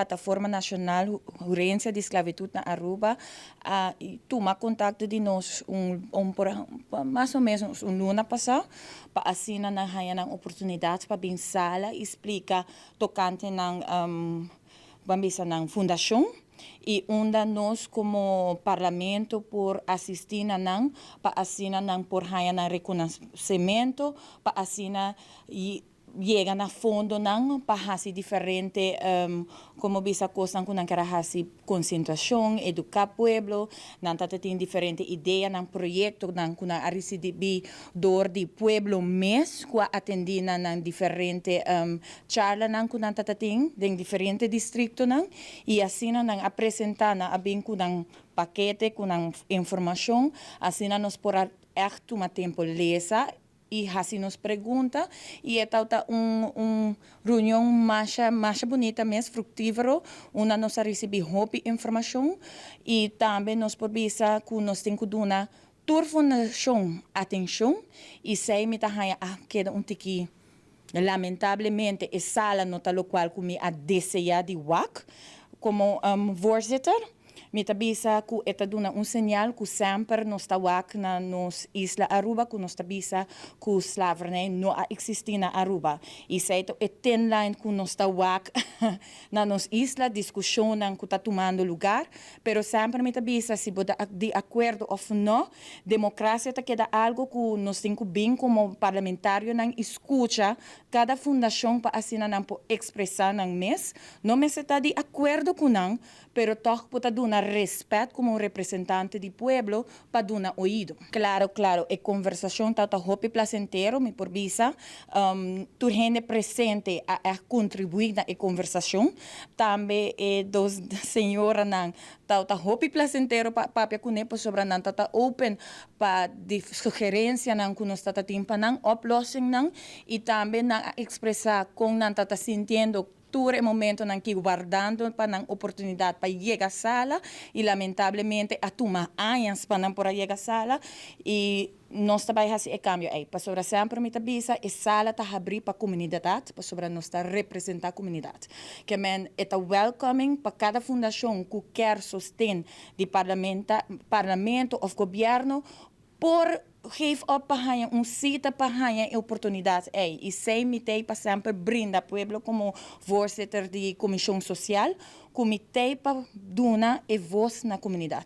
Plataforma Nacional Herencia di Esclavitud na Aruba a tuma contacto di nos un por mas o menos un luna pasa pa asina nan haya nan oportunidad pa bin sala y splica tocante nan ban bisa nan fundacion y unda nos como Parlamento por asisti na nan pa asina nan por haya nan reconocimento, pa asina yega na fondonan pa haci diferente como bisa cosnan cu nan kier haci, concentracion, educa pueblo. Nan ta tin diferente idea, nan proyecto nan cu nan a ricibi door di pueblo mes cu a atendi na nan diferente charla nan cu nan ta tin den diferente distrito nan, y asina nan a presenta, nan a bin cu nan pakete, cu nan informacion. Asina nos por a echt tuma tempo lesa y haci nos pregunta y ta un reunion mas mas bunita mes, fructifero, unda nos a ricibi hopi informacion y tambe nos por bisa cu nos tin cu duna tur fundacion atencion. Y esey mi ta haya a keda un tiki lamentablemente e sala no ta locual cu mi a desea di wak como voorzitter. Mi ta bisa cu e ta duna un señal cu semper nos ta wak na nos isla Aruba, cu nos ta bisa cu slavernij no a existi na Aruba. Y esey e thin line cu nos ta wak na nos isla, discusion nan cu ta tumando lugar, pero semper mi ta bisa, si bo ta di acuerdo of no, democracia ta keda algo cu nos tin cu bin como parlamentario nan scucha cada fundacion pa asina nan por expresa nan mes. No mester ta di acuerdo cu nan, pero toch por ta duna respet como un representante di pueblo pa duna oido. Claro, e conversacion ta hopi placentero, mi por bisa. Tur hende presente a contribui na e conversacion. Tambe e dos señora nan ta hopi placentero pa papia cune, sobre nan ta open pa di sugerencia nan cu nos ta tin pa nan oplossing nan y tambe nan a expresa con nan ta sintiendo tur e momento nan ki wardando pa nan oportunidad pa yega sala y lamentablemente a tuma aña pa nan por a yega sala. Y nos ta bay haci e cambio ey, pasobra semper mi ta bisa, e sala ta habri pa comunidad, pasobra nos ta representa comunidad, kiermen e ta welcoming pa cada fundacion cu kier sosten di parlamento of gobierno por geef op pa haya un cita, pa haya e oportunidad ey. Y esey mi tey pa semper brinda pueblo como voorzitter di Comision Social, cu mi tey pa duna e voz na comunidad.